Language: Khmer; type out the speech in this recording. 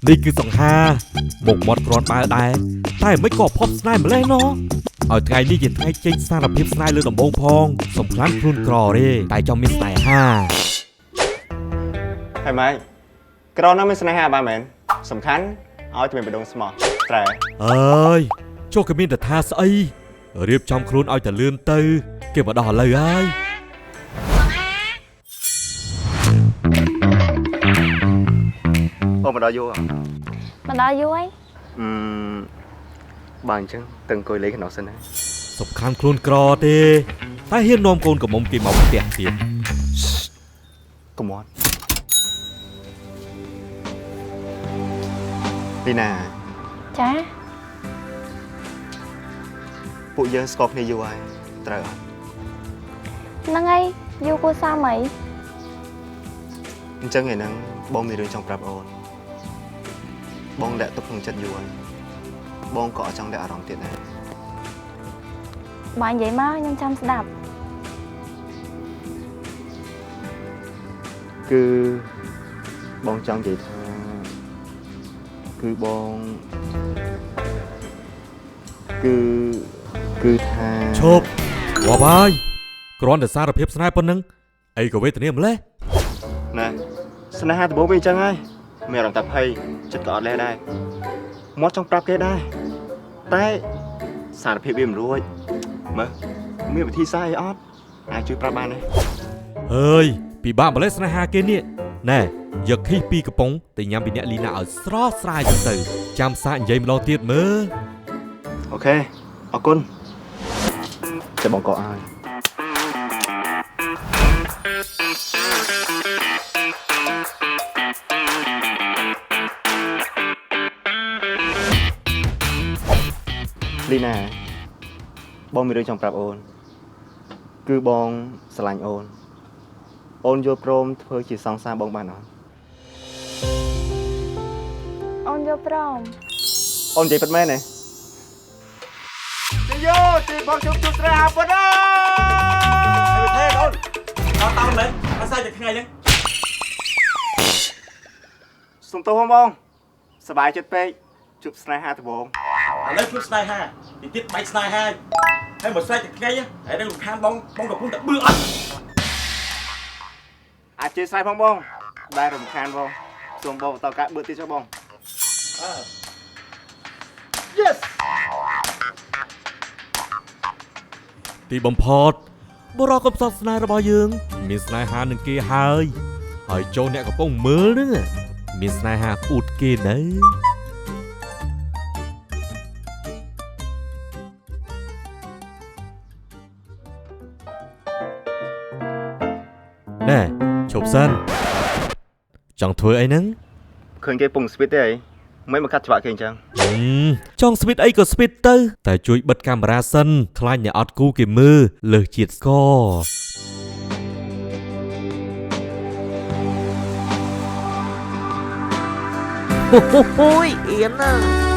នេះគឺសង្ហាមុខមាត់គ្រាន់បើដែរតែមិនក៏ភ័ព្វស្នេហ៍ម្លេះណោះឲ្យថ្ងៃនេះជាថ្ងៃចេញសារភាពស្នេហ៍លើដំបងផងសំខាន់ខ្លួនក្រទេតែចង់មានស្នេហា ហើយម៉េចក្រណាស់មានស្នេហាបានមែនសំខាន់ឲ្យតែមានបដងស្មោះត្រែ អើយចុះក៏មានតែថាស្អីរៀបចំខ្លួនឲ្យតែលឿនទៅគេមកដល់ឥឡូវហើយ អូមកដល់យូរហ៎ មកដល់យូរហើយ អឺបើអញ្ចឹងទៅអង្គុយលេងក្នុងសិនណា សំខាន់ខ្លួនក្រទេតែហ៊ាននាំកូនកំមុំគេមកផ្ទះទៀត កុំអត់លីណា ចា ពួកយើងស្គាល់គ្នាយូរហើយត្រូវអត់ ហ្នឹងហើយយូរគួរសមអី អញ្ចឹងថ្ងៃហ្នឹងបងមានរឿងចង់ប្រាប់អូនបងលាក់ទុកក្នុងចិត្តយូរហើយបងក៏អត់ចង់លាក់អារម្មណ៍ទៀតដែរ បើនិយាយមកខ្ញុំចាំស្ដាប់ គឺបងចង់និយាយថាគឺបងគឺគឺថា ឈប់ងាប់ហើយគ្រាន់តែសារភាពស្នេហ៍ប៉ុណ្ណឹងអីក៏វេទនាម្លេះ ណែស្នេហាដំបូងវាអញ្ចឹងហើយមានអារម្មណ៍តែភ័យចិត្តក៏អត់លះដែរមកចង់ប្រាប់គេដែរតែសារភាពវាមិនរួចមើលមានវិធីសាស្ត្រអីអត់អាចជួយប្រាប់បានទេ អើយពិបាកម្លេះស្នេហាគេនេះណែយកឃីសពីកំប៉ុងទៅញ៉ាំពីអ្នកលីណាឲ្យស្រស់ស្រាយចឹងទៅចាំសាកនិយាយម្ដងទៀតមើល OK អរគុណតែបងក៏ឲ្យលីណាបងមានរឿងចង់ប្រាប់អូនគឺបងស្រឡាញ់អូនអូនយល់ព្រមធ្វើជាសង្សារបងបានអត់ អូនយល់ព្រម អូននិយាយពិតមែនទេ យោទីបងជុំជួបស្នេហាប៉ុណ្ណា ទេអូនអត់តោនមែនអត់សាច់តែថ្ងៃហ្នឹង សុំទោសបងបងសប្បាយចិត្តពេកជួបស្នេហាដំបូង ឥឡូវជួបស្នេហាទីទៀតបែកស្នេហាហើយមកសាច់តែថ្ងៃហើយនឹងរំខានបងបងកំពុងតែបឺអត់ អាចជឿស្នេហ៍ផងបងដែលរំខានបងសូមបងបន្តការបឺទៀតចុះបង អើ Yes ទីបំផុតបរិកំសត់ស្នេហ៍របស់យើង មានស្នេហានឹងគេហើយហើយចូលអ្នកកំពុងមើលហ្នឹងមានស្នេហាអួតគេនៅណែឈប់សិនចង់ធ្វើអីហ្នឹង ឃើញគេពងស្វីតទេអីមិនមកកាត់ច្បាក់គេអញ្ចឹង ហឹមចង់ស្វីតអីក៏ស្វីតទៅ តែជួយបិទកាមេរ៉ាសិនខ្លាចអ្នកអត់គូគេមើលលើសជាតិស្ករ អូយអៀនណា